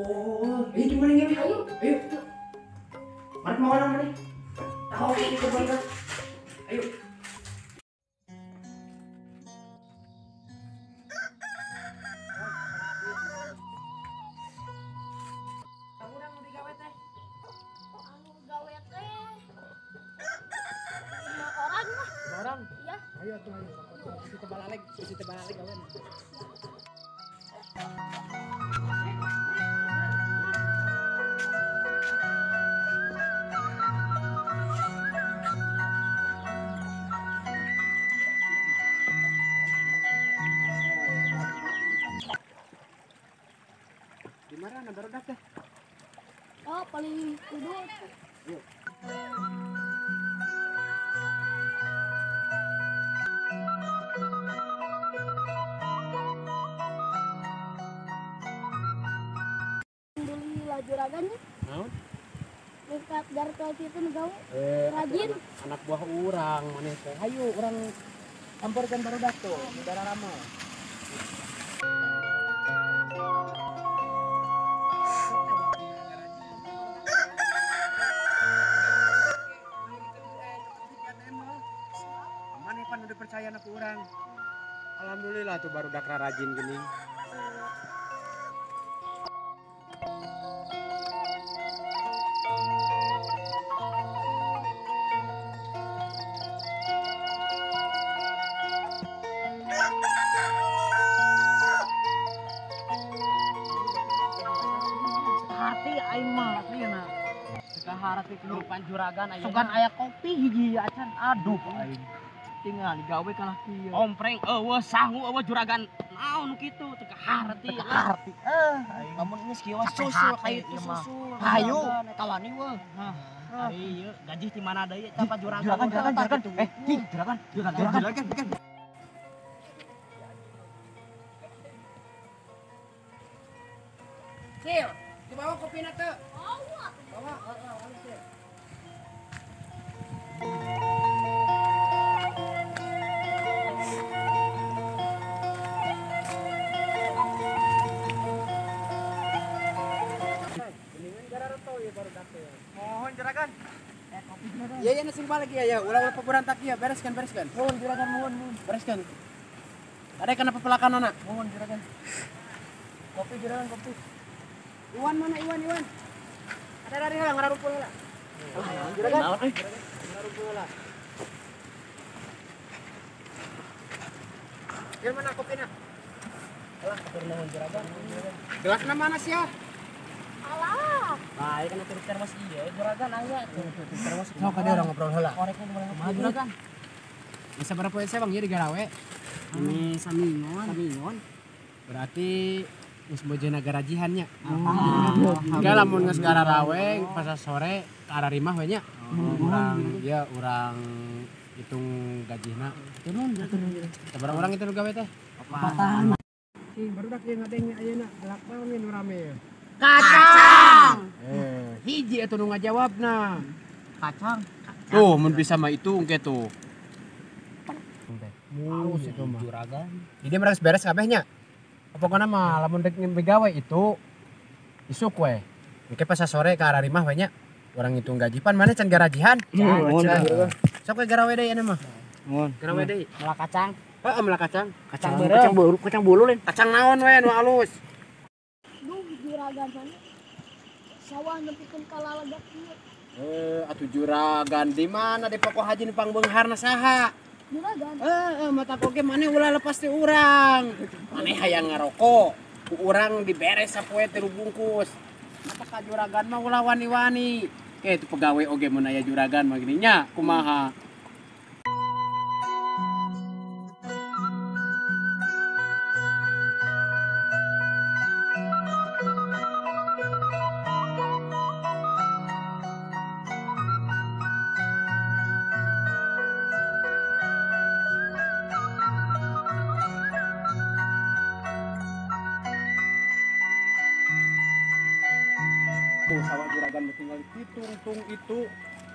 Oh, ayo gimana gimana? Ayo, ayo. Mari mau mana nih? Tahu ini ke mana? Ayo. Urang nu digawe teh. Anu gawe teh 5 orang lah. 5 orang? Iya. Ayo atuh ayo. Si tebalaleg gawe. Di mana barudak teh? Oh, paling kudu. Yuk. Alhamdulillah juragannya. Naon? Dekat gartel itu nu gawe. Rajin. Anak buah urang maneh teh. Hayu urang amporkeun barudak tuh, udara rame. Maneh pan udah percaya na ku urang. Alhamdulillah tuh barudak rajin gini. Hati aing mah aslinya. Teu harti kehidupan juragan ayeuna. Sugan aya kopi hiji acan. Aduh aing. Tinggal digawe kalah kieu. Ompreng eueuh sangu eueuh juragan naon kitu teu kaharti. Teu kaharti. Eh, lamun geus kieu susul ka itu susul. Hayu kawani weuh. Hah. Ari ieu gaji ti mana deui eta Pak juragan. Juragan juragan. Eh, juragan juragan juragan. Sil, dibawa kopina teu. Bawa. Bawa, heeh, Sil. Geningan garareto ieu barudak teh. Mohon juragan. Kopi juragan. Iya, iya sing balik ya, ya. Ulah-ulah paburantak ieu, bereskan, bereskan. Mohon juragan, mohon, mohon. Bereskan. Ada kana pepelakanana? Mohon juragan. Kopi juragan, kopi. Iwan mana Iwan, Iwan? Ada dari heula ngararumpul heula. Juragan. Ngararumpul heula. Ieu mana kopina? Alah, atur nuhun juragan. Gelasna mana sia? Alah. Bae kana tur termos ieu juragan aya tuh. Termos. Sok ka dia urang ngobrol heula. Korek kumaha juragan? Bisa berapa poe bang ieu digarawe? Ini samingon. Samingon. Berarti geus bojona garajihan nya. Enggak lamun geus gararawe pas sore ka ararimah we nya. Urang ieu urang hitung gajihna. Turun, turun. Sabaraha urang itu nu gawe teh? Opatan. Cing barudak ieu ngadenge ayeuna gelap naon nu rame. Kacang. Hiji atuh nu ngajawabna. Kacang. Tuh mun bisa mah itu engke tuh. Halus itu mah. Juragan. Jadi mereka beres kabeh nya. Pokoknya mah lamun rek begawe itu isuk we. Engke pas sore ka ararimah we nya. Urang ngitung gaji pan mana can garajihan? Sok we garawe deui anu mah. Mun. Garawe deui. Melak kacang. Heeh, melak kacang. Kacang kacang bulu, kacang bulu lain. Kacang naon we nu alus. Duh juragan sana. Sawah nepikeun ka lalaga kieu. Atuh juragan di mana di pokok haji nu pangbeungharna saha? Juragan. Mata koge maneh ulah lepas ti urang. Maneh hayang ngarokok, ku urang diberes sapoe 3 bungkus. Mata ka juragan mah ulah wani-wani. Ke itu pegawai oge mun aya juragan mah gini nya kumaha. Sawah juragan tinggal ditungtung itu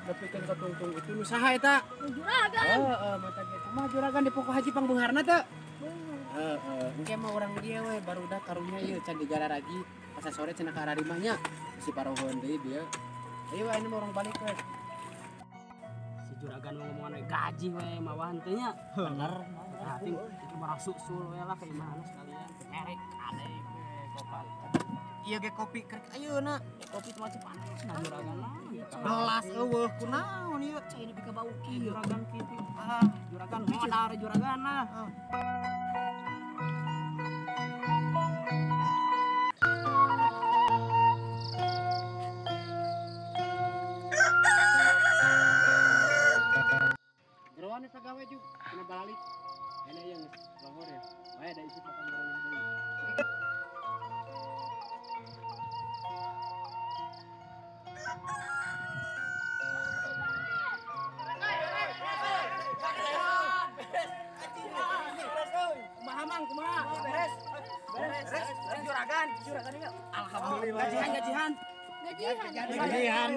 nepikeun ka tungtung itu nu saha eta? Juragan. Heeh, mata kitu mah juragan di pokok haji pangbeungharna teu? Heeh, engke mah urang dieu we barudak karunya ieu can digararaji. Asa sore cenah ka arimah nya. Si parohon deui dia. Ayo ayeuna mah urang balik we. Si juragan mau ngomongan we gaji we mawa henteu nya. Bener. Berarti itu mah susul we lah ka imahna sekalian. Merek kade we kopat. Ieu ge kopi kerek ayeuna. Kopi itu macam panas nah juragan lah. Gelas eueuh kunaon ieu? Cai nepi ka bau kieu. Juragan kitu. Ah, juragan modar juragan lah. Geroan we pagawe juk, kena balik. Enak ieu geus lohor ya. Bae da isi pakan bareng deui. Kumaha mang kumaha? Beres. Beres. Juragan, juragan ieu. Alhamdulillah. Gajihan, gajihan. Gajihan. Gajihan.